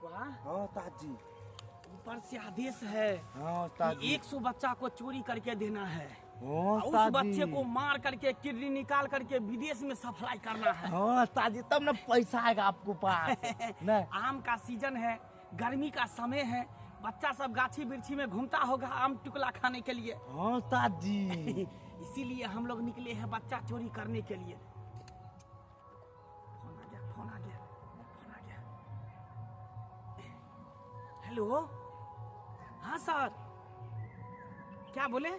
हाँ उस्ताद जी। ऊपर से आदेश है। हाँ उस्ताद जी। 100 बच्चा को चोरी करके देना है। हाँ उस उस्ताद बच्चे जी। को मार करके किडनी निकाल करके विदेश में सप्लाई करना है। हाँ उस्ताद जी, तब ना पैसा आएगा आपको पास। नहीं। आम का सीजन है, गर्मी का समय है, बच्चा सब गाछी वृक्षी में घूमता होगा आम टुकला खाने के लिए। हाँ उस्ताद जी। इसीलिए हम लोग निकले हैं बच्चा चोरी करने के लिए। फोन आ गया, फोन आ गया, फोन आ गया। हेलो, हाँ सर, क्या बोले?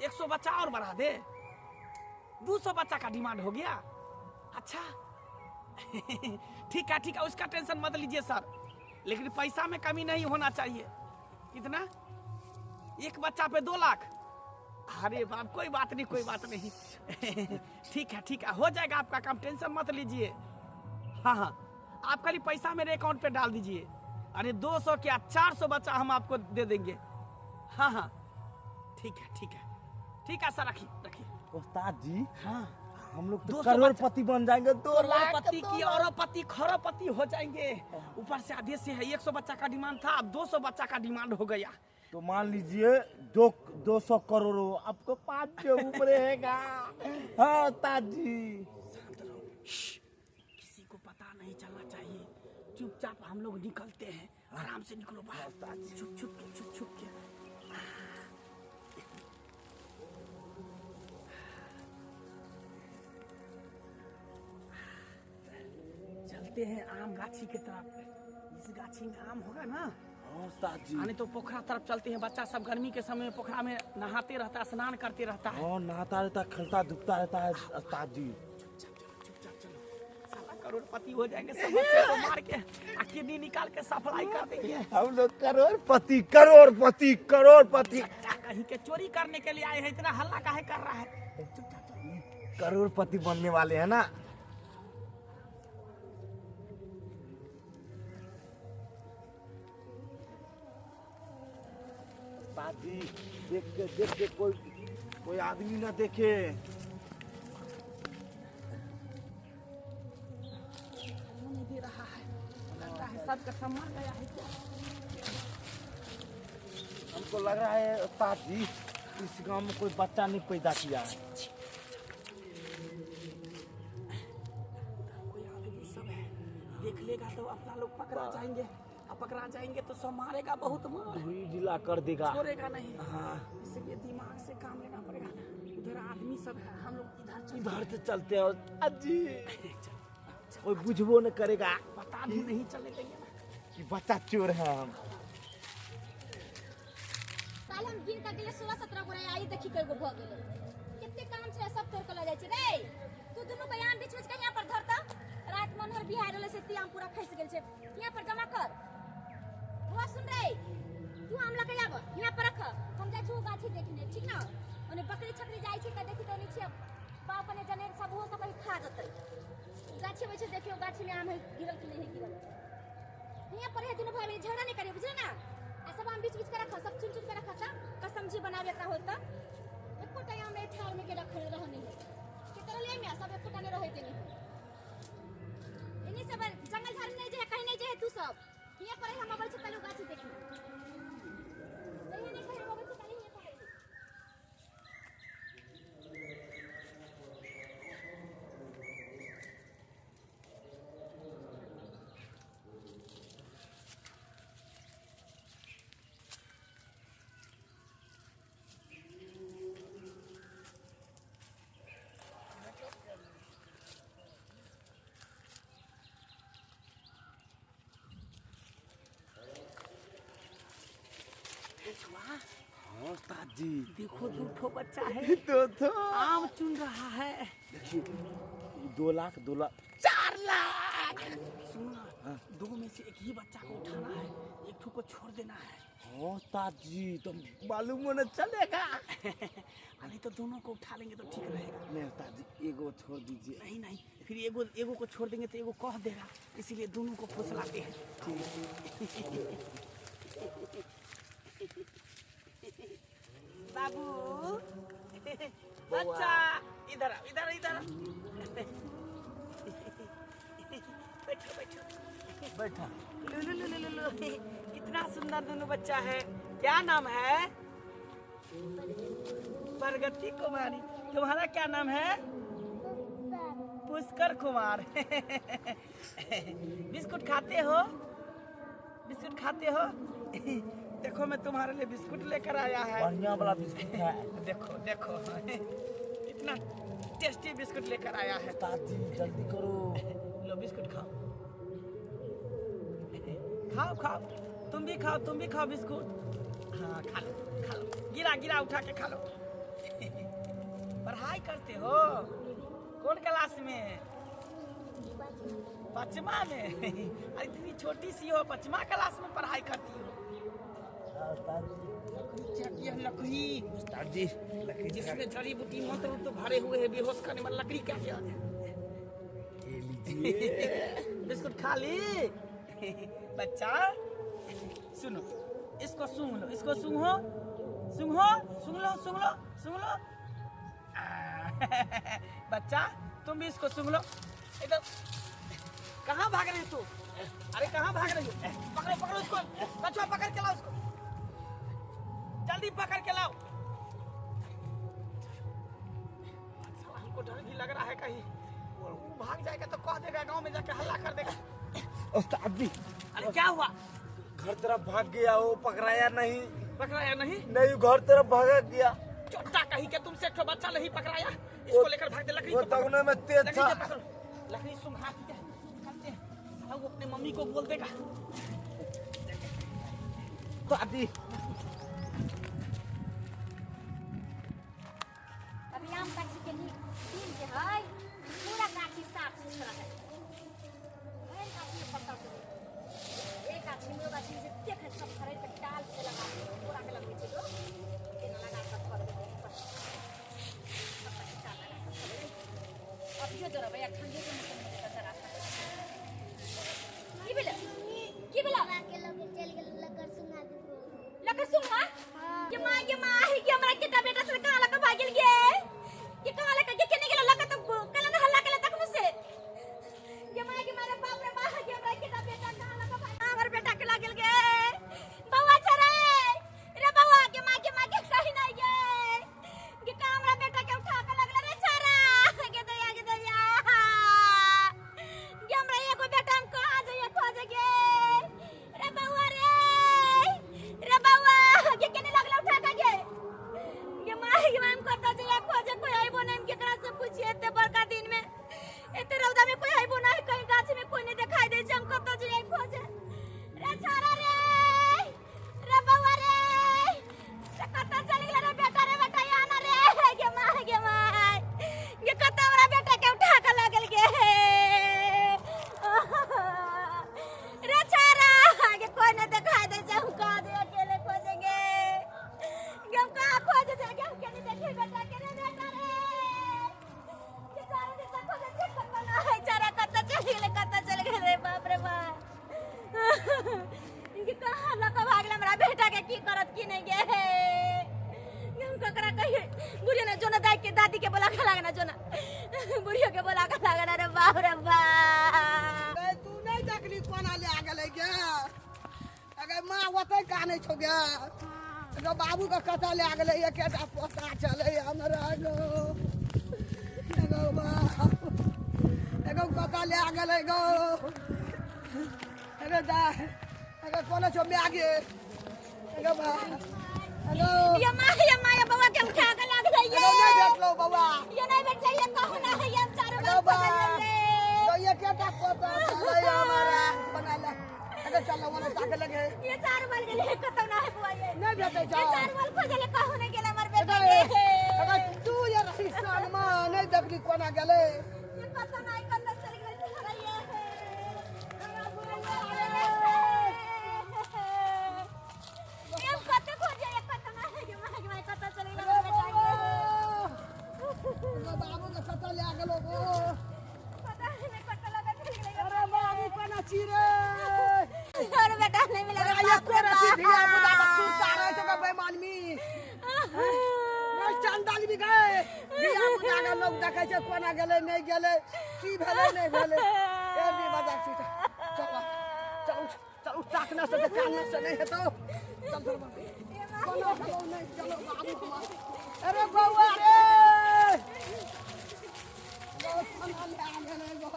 100 बच्चा और बढ़ा दे, 200 बच्चा का डिमांड हो गया। अच्छा ठीक है ठीक है, उसका टेंशन मत लीजिए सर, लेकिन पैसा में कमी नहीं होना चाहिए। कितना? एक बच्चा पे 2 लाख। अरे बाप, कोई बात नहीं, कोई बात नहीं। ठीक है ठीक है, हो जाएगा आपका काम, टेंशन मत लीजिए। हाँ हाँ, आप खाली पैसा मेरे अकाउंट पे डाल दीजिए। अरे 200 क्या 400 बच्चा हम आपको दे देंगे। हाँ हाँ ठीक है ठीक है ठीक है सर, रखिए रखिए। उस्ताद जी, हाँ हम लोग तो 200 करोड़पति बन जाएंगे। 2 लाख करोड़पति की औरपति खरोपति हो जाएंगे। ऊपर से आदेश से है, 100 बच्चा का डिमांड था, अब 200 बच्चा का डिमांड हो गया। तो मान लीजिए 200 करोड़ आपको 5 ऊपर रहेगा। हाँ उस्ताद जी। शांत रहो, किसी को पता नहीं चलना चाहिए। चुपचाप हम लोग निकलते हैं, आराम से निकलो बाहर, छुप छुप के छुप छुप के। चलते हैं आम गाछी के तरफ। इस गाछी में आम होगा ना? हाँ उस्ताद जी। नहीं तो पोखरा तरफ चलते हैं। बच्चा सब गर्मी के समय में पोखरा में नहाते रहता है, स्नान करते रहता है। हाँ, नहाता रहता है, खेलता धूपता रहता है उस्ताद जी। चुपचाप चलो, चुपचाप चलो, साला करोड़पति हो जाएंगे सब बच्चे को मार के, किडनी निकाल के सप्लाई कर देंगे। हम लोग करोड़पति करोड़पति करोड़पति। कहीं के चोरी करने के लिए आए हैं, इतना हल्ला काहे कर रहा है? चुपचाप चलो, करोड़पति बनने वाले हैं ना। जी देख के देख के कोई कोई आदमी ना देखे। नहीं दे रहा है, लगता है सबका सम्मान गया है क्या? हमको लग रहा है उस्ताद जी इस गांव में कोई बच्चा नहीं पैदा किया है। कोई आदमी सब है, देख लेगा तो अपना लोग पकड़ा जाएंगे। पकड़ा जाएंगे तो सब मारेगा, बहुत मार ढीला कर देगा, छोड़ेगा नहीं। हाँ, इसलिए दिमाग से काम लेना पड़ेगा। उधर आदमी सब है, हम लोग इधर इधर से चलते हैं। अजी कोई बुझबो न करेगा, पता भी नहीं चलने देंगे कि बच्चा चोर है। हम काल हम गिन कर गेले 16-17 गोरा आई देखी कई गो भ गेलै। कते काम छै सब तोड़ के ल जाइ छै रे। तू दुनू के आम बीच बीच के यहाँ पर धरता। रात मनोहर बिहार रहले से ती आम पूरा खसि गेल छै, यहाँ पर जमा कर। बुआ सुन रे, तू आम लके आब, यहाँ पर रख, हम जाइ छी गाछी देखने, ठीक ना? ओने बकरी छकरी जाइ छै त देखी त ओने छै बाप ने जनेर सब हो सब खा जतै। गाछी में छै देखियो, गाछी में आम है गिरल कि नहीं है गिरल। यहाँ पर है दुनू भाई बहिन झगड़ा नहीं करियो, बुझले ना? आ सब आम बीच बीच के रख, सब चुन चुन के रख। कसम जी बनावे का होता एकोटा आम नहीं ठार में के रख रहने है के तरह ले में सब एकोटा नहीं रहे देनी। इन्हीं सब जंगल झाड़ नहीं जे कहीं नहीं जे तू सब यहाँ पर हम अबल छै गाछी देखी नहीं नहीं कहीं हम अबल छै यहाँ पर। हाँ उस्ताद जी, देखो 2 बच्चा है, दो आम चुन रहा है। देखिए 2 लाख 2 लाख 4 लाख। सुनो ना, हाँ? 2 में से एक ही बच्चा को उठाना है, एक ठो को छोड़ देना है। हाँ उस्ताद जी, तो मालूम होना चलेगा। नहीं तो दोनों को उठा लेंगे तो ठीक रहेगा। नहीं उस्ताद जी, एगो छोड़ दीजिए। नहीं नहीं, फिर एगो एगो को छोड़ देंगे तो एगो कह देगा, इसीलिए दोनों को फुसलाते हैं। बाबू बच्चा इधर आओ, इधर इधर बैठो बैठो। बैठा। लू लू लू लू लू, कितना सुंदर दोनों बच्चा है। क्या नाम है? प्रगति कुमारी। तुम्हारा क्या नाम है? पुष्कर कुमार। बिस्कुट खाते हो? बिस्कुट खाते हो? देखो मैं तुम्हारे लिए बिस्कुट लेकर आया है। बढ़िया वाला बिस्कुट है। देखो देखो इतना टेस्टी बिस्कुट लेकर आया है। उस्ताद जी जल्दी करो। लो बिस्कुट खाओ, खाओ खाओ, तुम भी खाओ, तुम भी खाओ बिस्कुट। हाँ खा लो खा लो, गिरा गिरा उठा के खा लो। पढ़ाई करते हो? कौन क्लास में? पाँचवा में। अरे इतनी छोटी सी हो, पाँचवा क्लास में पढ़ाई करती हो। लकड़ी है, लकड़ी। उस्ताद जी लकड़ी जिसमें जड़ी बूटी मंत्र तो भरे हुए है, बेहोश करने वाला लकड़ी क्या क्या है। ये लीजिए। बिस्कुट खा ली बच्चा। सुनो, इसको सूंघ लो, इसको सूंघो, सूंघो, सूंघ लो, सूंघ लो, सूंघ लो। बच्चा तुम भी इसको सूंघ लो। एकदम कहाँ भाग रही हो तू? अरे कहाँ भाग रही हो? पकड़ो पकड़ो इसको, बच्चा पकड़ के लाओ इसको, जल्दी पकड़ के लाओ। साला हमको डर भी लग रहा है, कहीं वो भाग जाएगा तो कह देगा, गांव में जाके हल्ला कर देगा। उस्ताद जी अरे क्या हुआ? घर तरफ भाग गया वो, पकड़ाया नहीं। पकड़ाया नहीं? नहीं, घर तरफ भागा गया। चोटा कहीं के तुमसे एक बच्चा नहीं पकड़ाया, इसको लेकर भाग दे। लकड़ी वो दगने में तेज था। लकड़ी सुंघा के करते हैं, साला वो अपने मम्मी को बोल देगा। दादी अभी आम गाछी के दिन जे है पूरा गाछी साफ सुथरा है। भरि गाछी में पत्ता सब एक गाछी में गाछी में जतेक है सब खरीद के टाल से लगा के पूरा के लगबै छै लोग, तेना लगा के फल पत्ता के टाल लगा के फल। अभियो जरबै आ ठंडी के मौसम में जरा जरा की भेलै? की भेलै? माँ के लगे चल गेल लकर सुना देबो। लकर सुनवा? के माँ के माँ के हमरा केटा बेटा से कहाँ लकर भागिल गे? के कहाँ लकर के केने गेल लकर तो कल न हल्ला केले तखनु से। के माँ के मारे बाप रे बाप के हमरा केटा बेटा कहाँ लकर भाग हमर बेटा के लागल गे। बौआ छरे रे बौआ के माँ के माँ के सही नहीं गे। के कहाँ हमरा बेटा के उठा के लगल रे छरा के दया के दया। के हमरा एगो बेटा हम कहाँ जाइए खोजे गे रे बौआ रे रे बौआ के केने लगल उठा के गे। के माँ के माँ करता जाइए खोजे कोई आइबो नहीं, केकरा से पूछिए एते बड़का दिन में एते रौदा में कोई आइबो नहीं, कहीं गाछ में कोई नहीं दिखाई दे छै, हम कतौ जाइए खोजे रे छारा रे रे बौआ रे से कतौ चल गेल रे बेटा रे बेटा आना रे गे माँ गे माँ गे कतौ हमरा बेटा के उठा के लगल गे रे छारा गे कोई नहीं दिखाई दे छै, हम कहाँ जाइए अकेले खोजेंगे गे, हम कहाँ खोजे गे, हम के नहीं देखे बेटा के रे बेटा रे के चारा दिशा खोजे छै कतौ ना है चारा कतौ चल गेलै कतौ चल गेलै रे बाप रे बाप। इनके कहाँ लऽ कऽ भागल हमरा बेटा के की करत की नहीं गे। हम ककरा कहिए बुढ़िया ना जोना दाई के दादी के बोला के लागना जोना बुढ़िया के बोला के लागना रे बाप रे बाप। तू नहीं देखली कोना ले गेलै गे? अगर माँ ओतै कानै छौ गे, अगर बाबू के कतऽ ले गेलै? एकेटा पोता छलै हमरा गो, एगो बाप एगो कतऽ ले गेलै गो? एगो दाय एगो कोना छौ my गे? एगो बाप एगो ये माँ ये माँ ये बौआ के उठा के लागलै ये। एगो नहीं भेटलौ बौआ, ये नहीं भेटलै ये कहू ना है, ये हम चारू एगो बार खोजल बाप रे। तो एकेटा पोता छलै हमरा बना ले। अगर चल ओने ताके लगे ये चार बार गेलै कतौ ना है बुआ ये नहीं भेटै छौ। ये चार बार खोजले कहू नहीं गेलै हमर बेटा के। अगर तू ये रही संगमे नहीं देखली कोना गेलै? ये कतौ नहीं कतौ चल गेलै हमरा ये। ये हम कतौ खोजे ये कतौ ना है गे माँ गे माँ कतौ चल गेलै हमर बेटा के। बाबू के कतऽ ले गेलो गो? पता नहीं कतौ लगा चल गेलै। अरे बाबू कोना छी रे? और बेटा नहीं मिला रे अरे बाप रे कोना छी धिया पुता के बाप। सुरता रहै छौ गे बेमानमी। नहीं चंदन भी गए धिया पुता के लोग देखै छै कोना गेलै नहीं गेलै की भेलै नहीं भेलै। ए भी बजा छी चल। एना से कान से नहीं हेतौ। चल चल कोनो हेलो नहीं, चलो बाबू हमार। अरे बउआ रे, बहुत ले आ गेलै गो।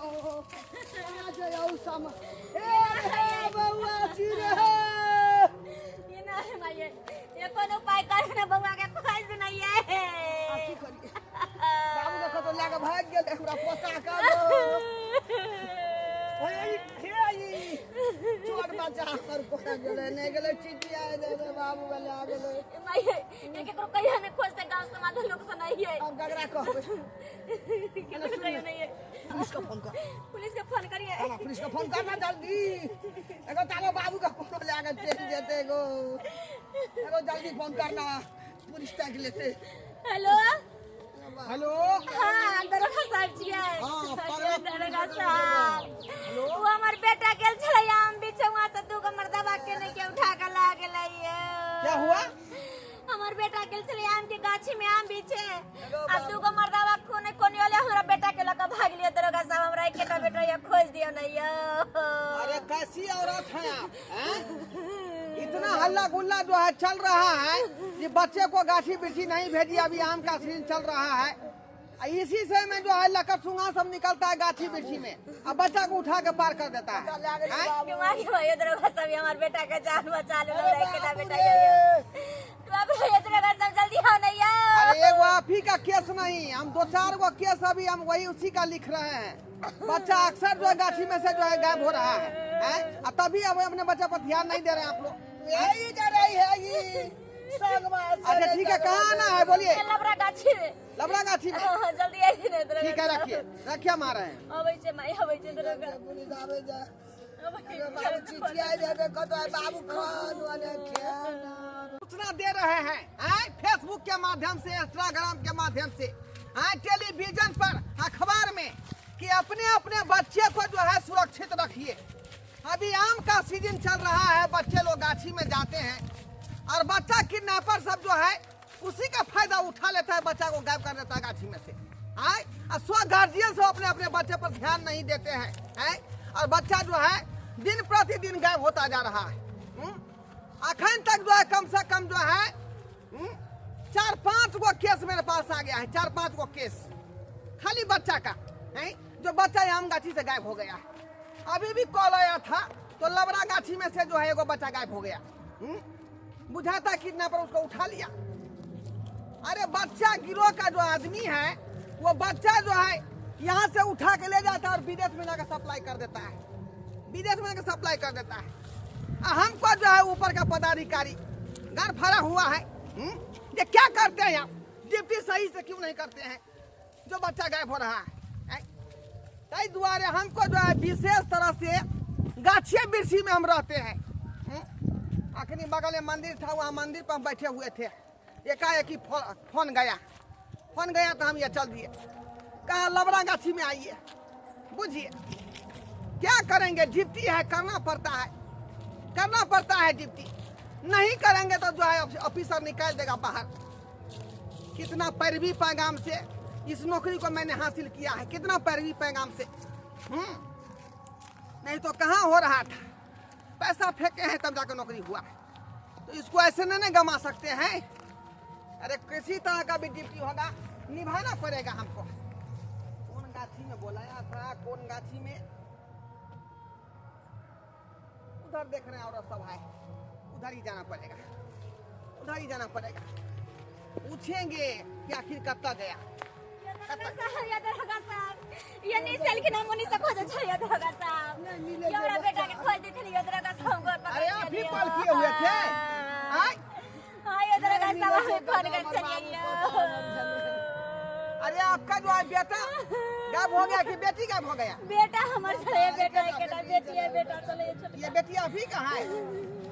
कहाँ छै औ सम? ए रे बउआ छी रे। ये ना माये, ये कोनो उपाय कर ना, बउआ के खोज दे ये। आब की करिए? बाबू के कतौ लए के भागि गेलै हमरा पोता के गो। ओए हे ई छोट बच्चा हमर कोना गेलै? नहि गेलै, चिटिया दे बाबू के लए गेलै। माये, ये केकरो कहिया ने खोजते, गांव समाज लोग से नहीं है। अब गगरा कहबै? केकरो कहियो नहीं है। पुलिस के फोन कर। पुलिस के फोन करिए। हाँ, पुलिस के फोन कर ना जल्दी। एगो तारो बाबू के कोनो लए के चलि जेतै गो। एगो जल्दी फोन करना, पुलिस ताकि लेते। Hello hello. हाँ, दरोगा साहब छियै? हाँ, परगा। दरोगा साहब, वो हमर बेटा गेल छलै आम बिछे, वहाँ से दूगो मर्दबा के नहीं के उठा के ला गेलै। क्या हुआ? हमर बेटा गेल छलै आम के गाछी में आम बिछे, आ दूगो मर्दबा कोने कोने वाले हमरा बेटा के लका भाग लियो। दरोगा साहब, हमरा एकेटा बेटा ये, खोज दियो नहीं। अरे कैसी औरत है आप, हैं? इतना हल्ला गुल्ला जो है चल रहा है कि बच्चे को गाछी बिछी नहीं भेजी, अभी आम का सीजन चल रहा है, इसी से में जो है लकड़ सुंगा सब निकलता है गाछी बिछी में, अब बच्चा को उठा के पार कर देता है, हैं? के मारी दरोगा साहब, हमार बेटा के जान बचा लो, हमरा एकेटा बेटा ये। बाप रे, दरोगा साहब जल्दी आओ नहीं। अरे एगो आप ही का केस नहीं, हम दो चार गो केस अभी हम वही उसी का लिख रहे हैं। बच्चा अक्सर जो है गाछी में से जो है गायब हो रहा है, हैं? और तभी अब अपने बच्चा पर ध्यान नहीं दे रहे हैं आप लोग। यही जा रही है ये अच्छा ठीक है, कहाँ आना है बोलिए? लबरा गाछी में। लबरा गाछी में? हाँ, जल्दी आइए ना दरोगा। ठीक है, रखिए रखिए, हम आ रहे हैं। अबै छै माई, अबै छै दरोगा। पुलिस आबै जा। अबै छै। बाबू चिटिया दे कतौ बाबू खान वाले खेना। सूचना दे रहे हैं, हैं? फेसबुक के माध्यम से, इंस्टाग्राम के माध्यम से, हैं? टेलीविजन पर, अखबार में, कि अपने अपने बच्चे को जो है सुरक्षित रखिए। अभी आम का सीजन चल रहा है, बच्चे लोग गाछी में जाते हैं और बच्चा किडनैपर सब जो है उसी का फायदा उठा लेता है, बच्चा को गायब कर देता है गाछी में से। आए और स्व गार्जियन सब अपने अपने बच्चे पर ध्यान नहीं देते हैं, हैं? और बच्चा जो है दिन प्रतिदिन गायब होता जा रहा है। अखन तक जो है कम से कम जो है 4-5 गो केस मेरे पास आ गया है, 4-5 गो केस खाली बच्चा का है, जो बच्चा आम गाछी से गायब हो गया है। अभी भी कॉल आया था तो लबरा गाछी में से जो है एगो बच्चा गायब हो गया। बुझाता किडनैपर उसको उठा लिया। अरे बच्चा गिरोह का जो आदमी है वो बच्चा जो है यहाँ से उठा के ले जाता है और विदेश में जाकर सप्लाई कर देता है, विदेश में जाकर सप्लाई कर देता है। हमको जो है ऊपर का पदाधिकारी घर भरा हुआ है। ये क्या करते हैं आप? ड्यूटी सही से क्यों नहीं करते हैं जो बच्चा गायब हो रहा है? तई दुआरे हमको जो है विशेष तरह से गाछी बिरछी में हम रहते हैं। अखनी बगल में मंदिर था, वहाँ मंदिर पर हम बैठे हुए थे, एकाएक ही फोन गया, फोन गया तो हम ये चल दिए, कहा लबरा गाछी में आइए। बुझिए क्या करेंगे, ड्यूटी है, करना पड़ता है, करना पड़ता है ड्यूटी, नहीं करेंगे तो जो है ऑफिसर निकाल देगा बाहर। कितना पैरवी पैगाम से इस नौकरी को मैंने हासिल किया है, कितना पैरवी पैगाम से। नहीं तो कहाँ हो रहा था, पैसा फेंके हैं तब जाकर नौकरी हुआ है, तो इसको ऐसे नहीं गमा सकते हैं। अरे किसी तरह का भी ड्यूटी होगा निभाना पड़ेगा हमको। कौन गाछी में बोलाया था, कौन गाछी में? उधर देख रहे हैं औरत सब है, उधर ही जाना पड़ेगा, उधर ही जाना पड़ेगा। पूछेंगे कि आखिर कब तक गया। ये नहीं सेल के नाम से खोजे छै दरोगा साहब, हमरा बेटा के खोज देथिन दरोगा साहब घर पर। अरे आप ही कॉल किए हुए थे? हां ये दरोगा साहब हम फोन कर चलिए। अरे आपका जो है बेटा गायब हो गया कि बेटी गायब हो गया? बेटा हमर छले, बेटा एकेटा बेटी है, बेटा चले छोटा। ये बेटी अभी कहाँ है?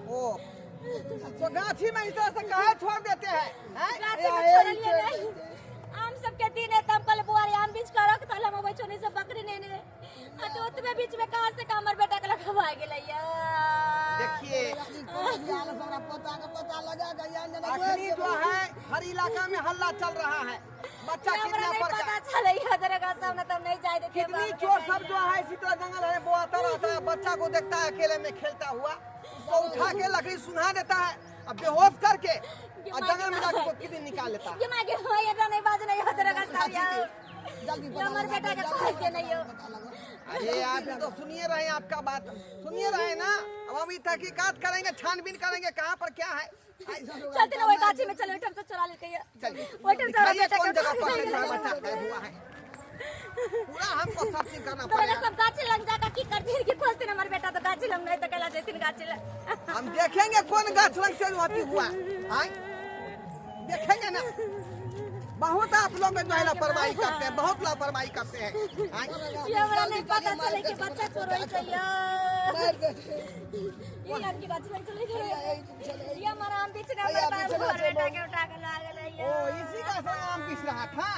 ओ तो गाछी में इस तरह से काहे छोड़ देते हैं? गाछी में छोड़लिए नहीं, आम सब के दिन है तब कल बुआरी आम बीच कर रख तल हम अबै छोने से बकरी नेने, आ तो ओतबे बीच में कहां से हमर बेटा के लखवा गेलै। देखिए पता का पता लगा गया। अखनी जो है हर इलाका में हल्ला चल रहा है, बच्चा किडनैपर का पता चले दरोगा साहब, न तब नहीं जाए देते। कितनी चोर सब जो है इसी तरह जंगल है वो आता रहता है, बच्चा को देखता है अकेले में खेलता हुआ, उसको उठा के लकड़ी सुंघा देता है अब बेहोश करके और जंगल में जाके किडनी निकाल लेता है। ये मागे हो ये नहीं बाज नहीं हो दरोगा साहब यार। जल्दी ये हमारे बेटा के खोज के नहीं हो। अरे आप तो सुनिए रहे हैं, आपका बात सुनिए रहे हैं ना। अब हम तहकीकात करेंगे, छानबीन करेंगे कहाँ पर क्या है। चलते ना वही गाछी में चलो, ओहिठाम से चोरा लेके ये। चलिए ओहिठाम से दिखाइए बेटा कौन के जगह पर है जो बच्चा गायब हुआ है। पूरा हमको सब चीज करना तो पड़ेगा। सब गाछी लग जाकर की करती कि खोजते हमारे बेटा तो गाछी लग नहीं तो कहला जैसे गाछी लग। हम देखेंगे कौन गाछ लग से अथी हुआ आए, देखेंगे ना। बहुत आप लोग जो है लापरवाही करते हैं, बहुत लापरवाही करते हैं। ये हमरा नहीं पता चले कि बच्चा चोरोई चाहिए। ये आम की गाछी लग चले गए। ये हमारा आम बेचने हमारे बेटा के उठा के ला गए। ओ इसी का से आम पीस रहा था।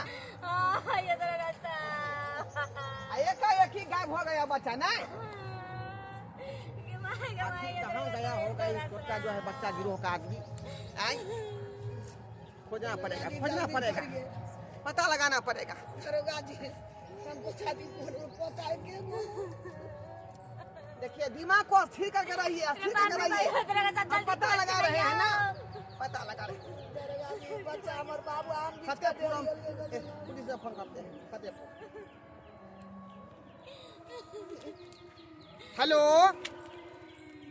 हां ये दरोगा साहब एकाएक ही गायब हो गया बच्चा ना। कहाँ गया होगा इस छोटा जो है बच्चा गिरोह का आदमी। आई खोजना पड़ेगा, खोजना पड़ेगा, पता लगाना पड़ेगा। दरोगा जी हमको छाती पता है के। देखिए दिमाग को स्थिर करके रहिए, स्थिर करके रहिए। हम पता लगा रहे हैं ना, पता लगा रहे हैं। दरोगा जी बच्चा हमर बाबू आम फतेहपुर पुलिस से फोन करते हैं। Fatehpur hello,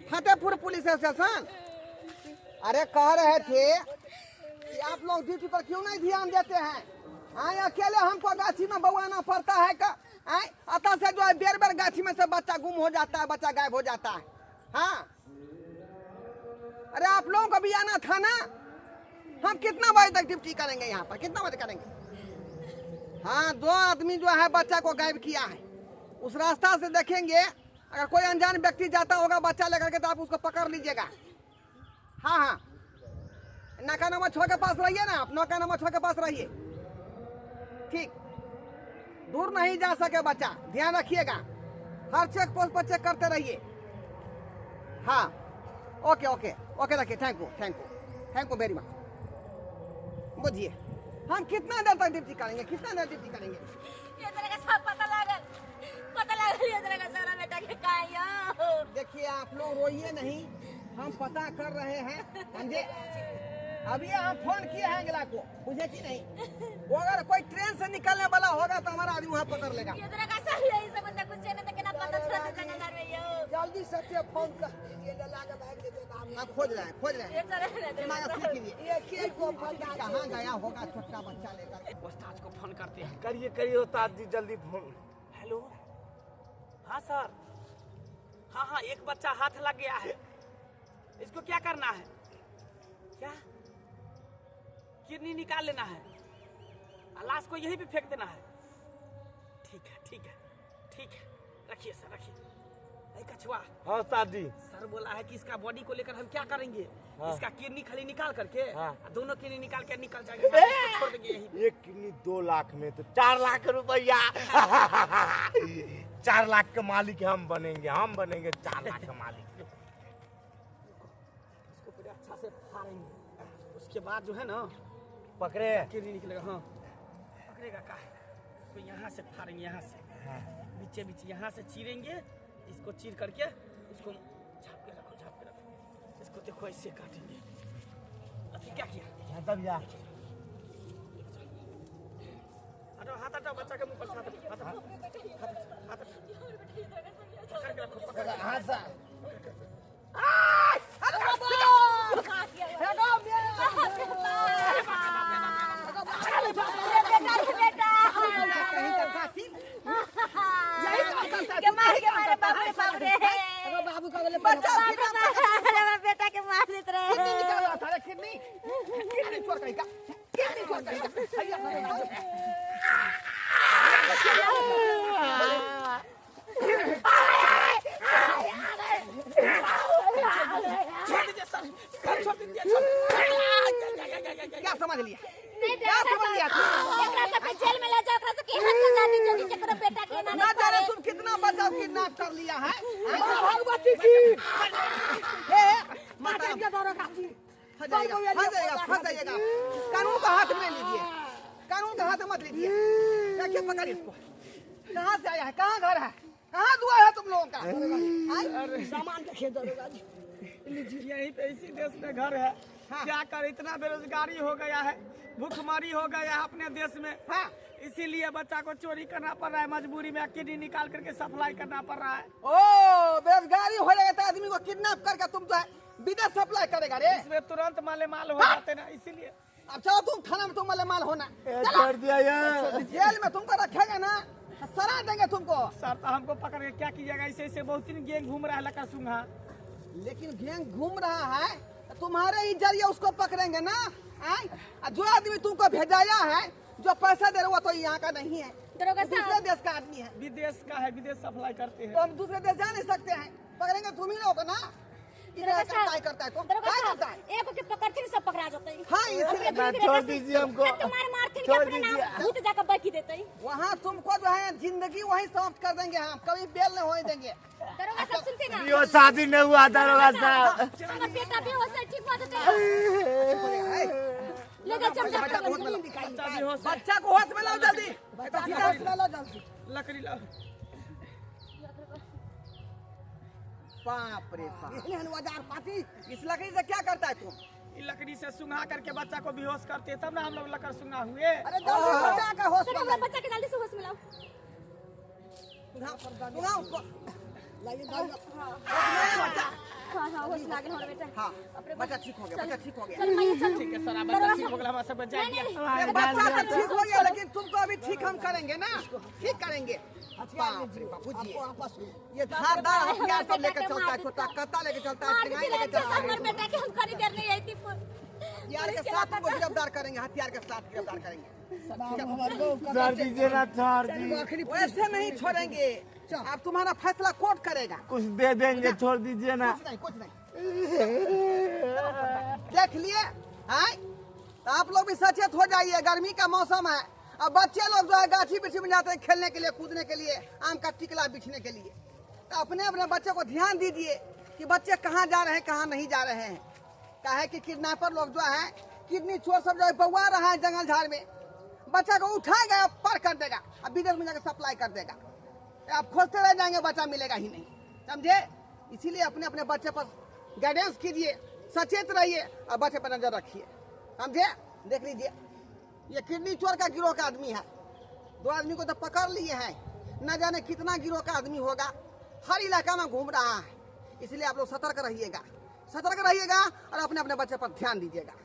Fatehpur police station. अरे कह रहे थे कि आप लोग ड्यूटी पर क्यों नहीं ध्यान देते हैं? आए अकेले हमको गाछी में बउआना पड़ता है का। आए अतः से जो है बेर बेर गाछी में से बच्चा गुम हो जाता है, बच्चा गायब हो जाता है। हाँ अरे आप लोगों को भी आना था ना। हम कितना बजे तक ड्यूटी करेंगे यहाँ पर, कितना बजे करेंगे? हाँ दो आदमी जो है बच्चा को गायब किया है। उस रास्ता से देखेंगे, अगर कोई अनजान व्यक्ति जाता होगा बच्चा लेकर के तो आप उसको पकड़ लीजिएगा। हाँ हाँ नाका नंबर 6 के पास रहिए ना आप, नाका नंबर 6 के पास रहिए। ठीक, दूर नहीं जा सके बच्चा, ध्यान रखिएगा। हर चेक पोस्ट पर चेक करते रहिए। हाँ ओके ओके ओके रखिए। Thank you thank you thank you very much. बुझिए हम कितना देर तक ड्यूटी करेंगे, कितना देर ड्यूटी करेंगे? ये तरह का सब पता लागल, पता लागल ये तरह का सारा बेटा के काय। देखिए आप लोग रोइए नहीं, हम पता कर रहे हैं समझे। अभी हम फोन किए हैं अगला को, बुझे कि नहीं? वो अगर कोई ट्रेन से निकलने वाला होगा तो हमारा आदमी वहाँ पकड़ लेगा। ये तरह का सही है, सब बंदा कुछ नहीं तो केना पता चलता जंगल में यो। जल्दी से फोन कर दीजिए, लगा के भाग देते बाबू। हम खोज रहे हैं, खोज रहे हैं। ये चले कीजिए ये के को पता कहाँ गया होगा छोटा बच्चा लेकर। उस्ताद को फोन करते हैं। करिए करिए उस्ताद जी जल्दी फोन। हेलो हाँ सर, हाँ हाँ एक बच्चा हाथ लग गया है, इसको क्या करना है? क्या किडनी निकाल लेना है, लाश को यहीं पे फेंक देना है? ठीक है ठीक है ठीक है, रखिए सर रखिए। कछुआ हाँ उस्ताद जी, सर बोला है कि इसका बॉडी को लेकर हम क्या करेंगे? हाँ। इसका किडनी खाली निकाल करके हाँ। दोनों किडनी निकाल के निकल जाएंगे, छोड़ देंगे यहीं। एक किडनी 2 लाख में तो 4 लाख रुपया। 4 लाख के मालिक हम बनेंगे, हम बनेंगे 4 लाख के मालिक। इसको पूरा अच्छा से फाड़ेंगे, उसके बाद जो है ना पकड़े किडनी निकलेगा। हाँ पकड़ेगा का है, तो यहाँ से फाड़ेंगे, यहाँ से हाँ। बीचे बीचे यहाँ से चीरेंगे, इसको चीर करके इसको झाप के रखो, झाप के रखो। इसको देखो ऐसे काटेंगे। अभी क्या किया? हटाओ हाथ, हटाओ बच्चा के मुंह पर हाथ, हाथ हाथ पकड़ के रखो, पकड़ हाथ से। बेटा के मार देते रहे। किडनी निकाल रहा था, किडनी किडनी चोर कहीं का, किडनी चोर कहीं का। छोड़ दीजिए सर, सर छोड़ दीजिए। क्या समझ लिया? क्या समझ लिया? एकरा सब के जेल में ले जाओ, एकरा सब के हाथ सजा दीजिए कि केकरो बेटा के ना ना जाने तुम कितना बचाव किडनैप कर लिया है। भगवती की हे माता के दरोगा जी फंस जाइएगा, फंस जाइएगा, फंस जाइएगा। कानून का हाथ में लीजिए, कानून का हाथ मत लीजिए। देखिए पकड़ इसको, कहाँ से आया है, कहाँ घर है? कहाँ दुआ है तुम लोगों का? सामान देखिए दरोगा जी। यहीं पे इसी देश में घर है। हाँ। क्या कर, इतना बेरोजगारी हो गया है, भूखमरी हो गया है अपने देश में। हाँ। इसीलिए बच्चा को चोरी करना पड़ रहा है, मजबूरी में किडनी निकाल करके सप्लाई करना पड़ रहा है। ओ बेरोजगारी हो जाएगा तो आदमी को किडनैप करके तुम जो है विदेश सप्लाई करेगा रे। इसमें तुरंत माले माल हो जाते ना, इसीलिए। अब चलो तुम थाना में, तुम माले माल होना। छोड़ दिया यार। जेल में तुमको रखेगा ना, सरा देंगे तुमको। सर तो हमको पकड़ के क्या कीजिएगा? ऐसे ऐसे बहुत दिन गैंग घूम रहा है लका सुंघा। लेकिन गैंग घूम रहा है तो तुम्हारे ही जरिए उसको पकड़ेंगे ना। आए? जो आदमी तुमको भेजाया है, जो पैसा दे रहा हुआ तो यहाँ का नहीं है, दूसरे देश का आदमी है। विदेश का है, विदेश सप्लाई करते हैं। तो हम दूसरे देश जा नहीं सकते हैं, पकड़ेंगे तुम ही लोग ना। करता है तो करता है, एक के पकड़ते सब पकड़ा जाता है। हाँ, इसीलिए छोड़ दीजिए हमको। तुम्हारे मारथिन के अपने नाम भूत जाकर बाकी देते हैं। वहाँ तुमको जो है जिंदगी वहीं समाप्त कर देंगे हम, कभी बेल नहीं होने देंगे। दरोगा साहब सुनते ना, यो शादी नहीं हुआ दरोगा साहब। हमर बेटा बेहोश है, ठीक हो जाते ले जा चल जा। बच्चा को होश में लाओ जल्दी, बच्चा होश में लाओ जल्दी, लकड़ी लाओ। बाप रे बाप, हजार पाती। इस लकड़ी से क्या करता है तुम? इस लकड़ी से सुंघा करके बच्चा को बेहोश करते हैं, तब ना हम लोग लकड़ सुंघा हुए। अरे जल्दी बच्चा का होश में लाओ, बच्चा के जल्दी से होश में लाओ। सुंघा उसको, लाइए। हां हां होश लागल हमर बेटा। हां बच्चा ठीक हो गया, बच्चा ठीक हो गया। चल मैया चल। ठीक है सर, अब बच्चा ठीक हो गया, हम सब बचा गया। बच्चा तो ठीक हो गया, लेकिन तुमको अभी ठीक हम करेंगे ना, ठीक करेंगे। ये धारदार हथियार सब लेकर चलता है, छोटा कत्ता लेकर चलता है, लेकर चलता है। हमर बेटा के हम खरीद नहीं आई थी। हथियार के साथ तुमको गिरफ्तार करेंगे, हथियार के साथ गिरफ्तार करेंगे। सर दीजिए ना, छोड़ दीजिए, वैसे नहीं छोड़ेंगे। अब तुम्हारा फैसला कोर्ट करेगा। कुछ दे देंगे, छोड़ दीजिए ना। कुछ नहीं, कुछ नहीं। देख लिए आए, तो आप लोग भी सचेत हो जाइए। गर्मी का मौसम है, अब बच्चे लोग जो है गाछी बिछी में जाते हैं खेलने के लिए, कूदने के लिए, आम का टिकला बिछने के लिए। तो अपने अपने बच्चे को ध्यान दीजिए कि बच्चे कहाँ जा रहे हैं, कहाँ नहीं जा रहे हैं। काहे कि किडनैपर लोग जो है, किडनी चोर सब जो है बउआ रहा है जंगल झाड़ में। बच्चा को उठाएगा, पर कर देगा, अब विदेश में जाकर सप्लाई कर देगा। आप खोजते रह जाएंगे, बच्चा मिलेगा ही नहीं, समझे? इसीलिए अपने अपने बच्चे पर गाइडेंस कीजिए, सचेत रहिए और बच्चे पर नजर रखिए, समझे? देख लीजिए, ये किडनी चोर का गिरोह का आदमी है। 2 आदमी को तो पकड़ लिए हैं, न जाने कितना गिरोह का आदमी होगा, हर इलाका में घूम रहा है। इसलिए आप लोग सतर्क रहिएगा, सतर्क रहिएगा और अपने अपने बच्चे पर ध्यान दीजिएगा।